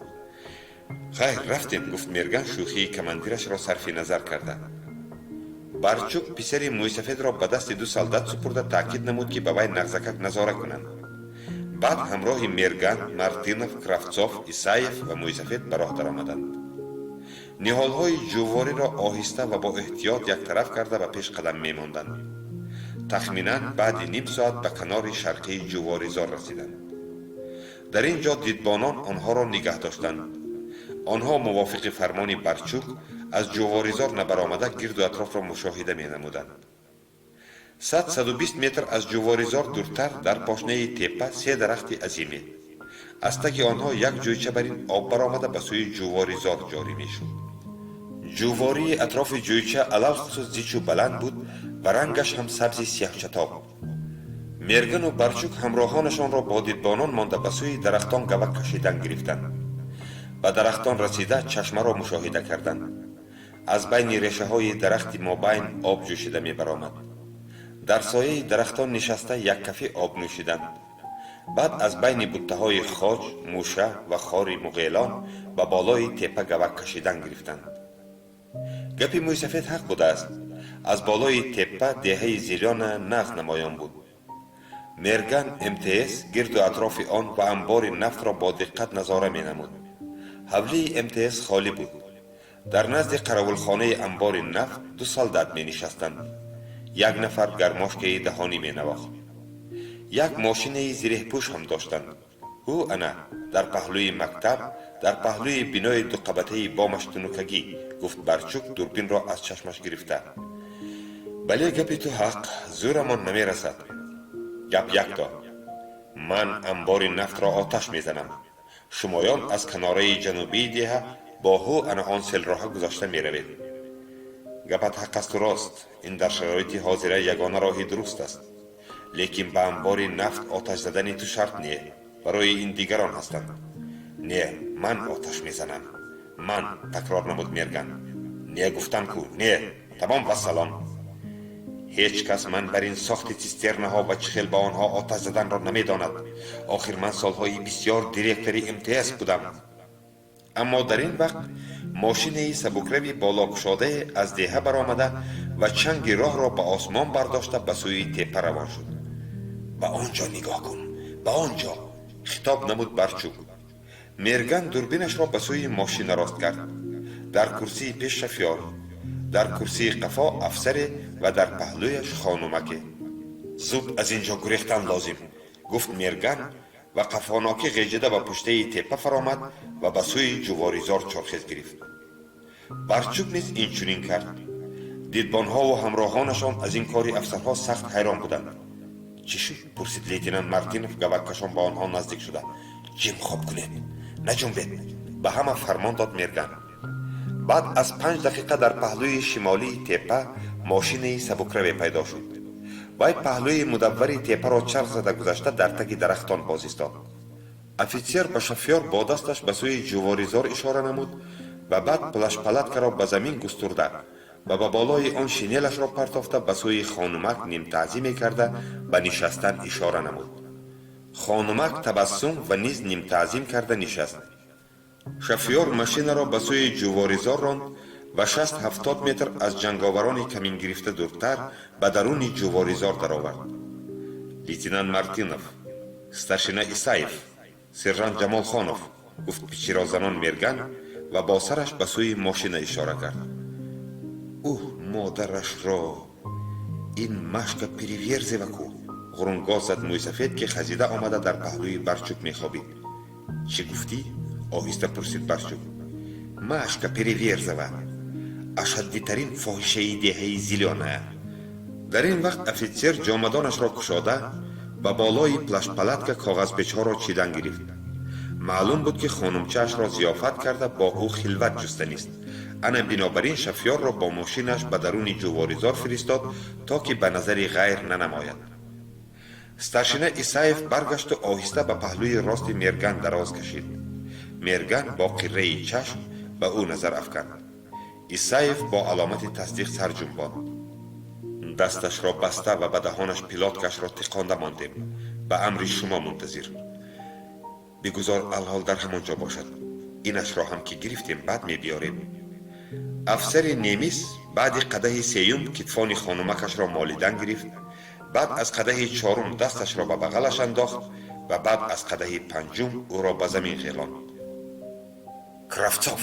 S2: Хайр, рафтем, гуфт Мерган, шӯхии командирашро сарфи назар карда. Барчук писари мӯйсафедро ба дасти ду солдат супурда, таъкид намуд, ки ба вай нағзакак назора кунанд. Баъд ҳамроҳи Мерган, Мартинов, Кравцов, Исаев ва мӯйсафед ба роҳ даромаданд. Ниҳолҳои ҷувориро оҳиста ва бо эҳтиёт яктараф карда, ба пеш қадам мемонданд. Тахминан баъди ним соат ба канори шарқии ҷуворизор расиданд. Дар ин ҷо дидбонон онҳоро нигаҳ доштанд. Онҳо мувофиқи фармони Барчук аз ҷуворизор набаромада, гирду атрофро мушоҳида менамуданд. 100-120 метр аз ҷуворизор дуртар, дар пошнаи теппа се дарахти азиме. Аз таги онҳо як ҷӯйча бар ин об баромада, ба сӯи ҷуворизор ҷорӣ мешуд. Ҷувории атрофи ҷӯйча алахусус зичу баланд буд ва рангаш ҳам сабзи сияҳчатоб. Мергану Барчук ҳамроҳонашонро бо дидбонон монда, ба сӯи дарахтон гавак кашидан гирифтанд. Ба дарахтон расида, чашмаро мушоҳида карданд. Аз байни решаҳои дарахти мобайн об ҷӯшида мебаромад. Дар сояи дарахтон нишаста, як кафи об нӯшиданд. Баъд аз байни буттаҳои хоҷ, мӯша ва хори муғелон ба болои теппа гавак кашидан гирифтанд. Гапи мӯйсафед ҳақ будааст. Аз болои теппа деҳаи Зелёная нағз намоён буд. Мерган МТС, гирду атрофи он ва амбори нафтро бо диққат назора менамуд. Ҳавлии МТС холӣ буд. Дар назди қаравулхонаи амбори нафт ду солдат менишастанд. Як нафар гармошкаи даҳонӣ менавохт. Як мошинаи зиреҳпӯш ҳам доштанд. Ҳу, ана дар паҳлӯи мактаб, дар паҳлӯи бинои дуқабатаи бомаш тунукагӣ, гуфт Барчук, дурбинро аз чашмаш гирифта. Бале, гапи ту ҳақ, зӯрамон намерасад. Гап якто: ман амбори нафтро оташ мезанам, шумоён аз канораи ҷанубии деҳа бо ҳу ана он селроҳа гузашта меравед. Гапат ҳақ асту рост, ин дар шароити ҳозира ягона роҳи дуруст аст. Лекин ба амбори нафт оташ задани ту шарт не, барои ин дигарон ҳастанд. Не, ман оташ мезанам, ман, такрор намуд Мерган. Не, гуфтам ку, не, тамом, вассалом. Ҳеҷ кас ман бар ин сохти цистернаҳо ва чӣ хел ба онҳо оташ заданро намедонад. Охир ман солҳои бисьёр директори МТС будам. Аммо дар ин вақт мошинаи сабукрави болокушодае аз деҳа баромада ва чанги роҳро ба осмон бардошта, ба сӯи теппа равон шуд. Ба он ҷо нигоҳ кун, ба он ҷо, хитоб намуд Барчук. Мерган дурбинашро ба сӯи мошина рост кард. Дар курсии пеш шофёр, дар курсии қафо афсаре ва дар паҳлӯяш хонумаке. Зуд аз ин ҷо гурехтан лозим, гуфт Мерган ва қафонокӣ ғеҷида ба пуштаи теппа фаромад ва ба сӯи ҷуворизор чорхез гирифт. Барчук низ инчунин кард. Дидбонҳову ҳамроҳонашон аз ин кори афсарҳо сахт ҳайрон буданд. Чӣ шуд? Пурсид лейтенант Мартинов, гаваккашон ба онҳо наздик шуда. Ҷим хоб кунед, наҷунбед, ба ҳама фармон дод Мерган. Баъд аз 5 дақиқа дар паҳлӯи шимолии теппа мошинаи сабукраве пайдо шуд. Вай паҳлӯи мудаввари теппаро чарх зада гузашта, дар таги дарахтон боз истод. Офитсер ба шофёр бо дасташ ба сӯи ҷуворизор ишора намуд ва баъд плащпалаткаро ба замин густурда ва ба болои он шинелашро партофта, ба сӯи хонумак нимтаъзиме карда, ба нишастан ишора намуд. Хонумак табассум ва низ нимтаъзим карда нишаст. Шофёр машинаро ба сӯи ҷуворизор ронд ва 60-70 метр аз ҷанговарони камингирифта дуртар ба даруни ҷуворизор даровард. «Лейтенант Мартинов, старшина Исаев, сержант Ҷамолхонов», гуфт пичирозанон Мерган ва бо сараш ба сӯи мошина ишора кард. «Уҳ, модарашро, ин Машка Переверзева ку!» ғурунгоз зад мӯйсафед, ки хазида омада дар паҳлӯи Барчук мехобид. «Чӣ гуфтӣ?» оҳиста пурсид Барчук. «Машка Переверзева, ашаддитарин фоҳишаи деҳаи Зелёная». Дар ин вақт офитсер ҷомадонашро кушода, ба болои плащпалатка коғазпечҳоро чидан гирифт. Маълум буд, ки хонумчаашро зиёфат карда, бо ӯ хилват ҷустанист. Ана бинобар ин шофёрро бо мошинаш ба даруни ҷуворизор фиристод, то ки ба назари ғайр нанамояд. Старшина Исаев баргашту оҳиста ба паҳлӯи рости Мерган дароз кашид. Мерган бо қирраи чашм ба ӯ назар афканд. Исаев бо аломати тасдиқ сар ҷунбонд. «Дасташро баста ва ба даҳонаш пилоткашро тиқонда мондем. Ба амри шумо мунтазир. Бигузор алҳол дар ҳамон ҷо бошад. Инашро ҳам ки гирифтем, баъд мебиёрем». Афсари немис баъди қадаҳи сеюм китфони хонумакашро молидан гирифт, баъд аз қадаҳи чорум дасташро ба бағалаш андохт ва баъд аз қадаҳи панҷум ӯро ба замин ғелонд. «Кравцов!»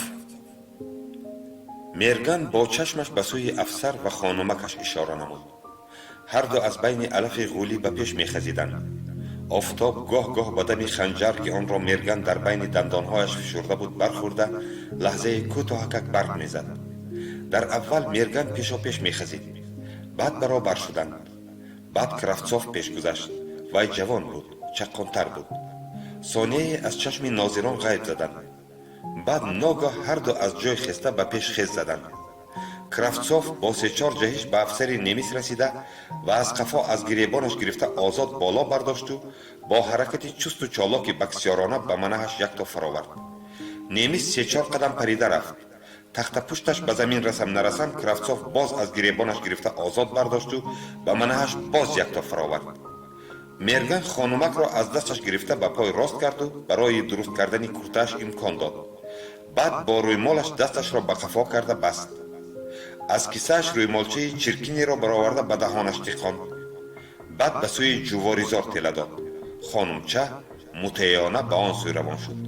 S2: Мерган бо чашмаш ба сӯи афсар ва хонумакаш ишора намуд. Ҳарду аз байни алафи ғулӣ ба пеш мехазиданд. Офтоб гоҳ-гоҳ ба дами ханҷар, ки онро Мерган дар байни дандонҳояш фишурда буд, бархӯрда, лаҳзаи кӯтоҳакак барқ мезад. Дар аввал Мерган пешопеш мехазид, баъд баробар шуданд. Баъд Кравцов пеш гузашт. Вай ҷавон буд, чаққонтар буд. Сонияе аз чашми нозирон ғайб заданд. Баъд ногоҳ ҳарду аз ҷой хеста ба пеш хез заданд. Кравцов бо сечор ҷаҳиш ба афсари немис расида ва аз қафо аз гиребонаш гирифта озод боло бардошту бо ҳаракати чусту чолоки боксёрона ба манаҳаш якто фаровард. Немис сечор қадам парида рафт. Тахтапушташ ба замин расам нарасам, Кравцов боз аз гиребонаш гирифта озод бардошту ба манаҳаш боз якто фаровард. Мерган хонумакро аз дасташ гирифта ба пой рост карду барои дуруст кардани куртааш имкон дод. Баъд бо рӯймолаш дасташро ба қафо карда баст. Аз кисааш рӯймолчаи чиркинеро бароварда ба даҳонаш тиқонд. Баъд ба сӯи ҷуворизор тела дод. Хонумча мутеъона ба он сӯй равон шуд.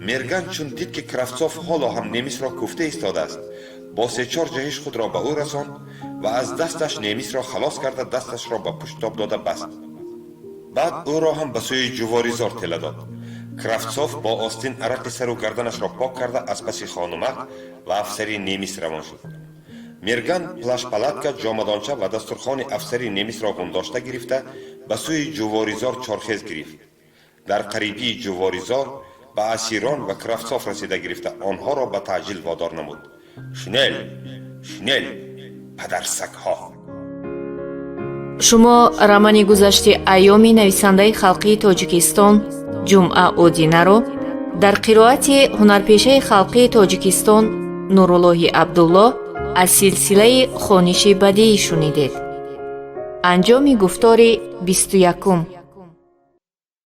S2: Мерган чун дид, ки Кравцов ҳоло ҳам немисро куфта истодааст, бо сечор ҷаҳиш худро ба ӯ расонд ва аз дасташ немисро халос карда, дасташро ба пуштоб дода баст. Баъд ӯро ҳам ба сӯи ҷуворизор тела дод. Кравцов бо остин арақи сару гарданашро пок карда, аз паси хонумак ва афсари немис равон шуд. Мерган плащпалатка, ҷомадонча ва дастурхони афсари немисро ғундошта гирифта, ба сӯи ҷуворизор чорхез гирифт. Дар қарибии ҷуворизор ба асирон ва Кравцов расида гирифта, онҳоро ба таъҷил водор намуд: «Schnell, schnell, падарсагҳо!»
S1: Шумо романи гузашти айёми нависандаи халқии Тоҷикистон Ҷумъа Одинаро дар қироати ҳунарпешаи халқии Тоҷикистон Нуруллоҳи Абдулло аз силсилаи хониши бадиӣ шунидед. Анҷоми гуфтори 21-ум.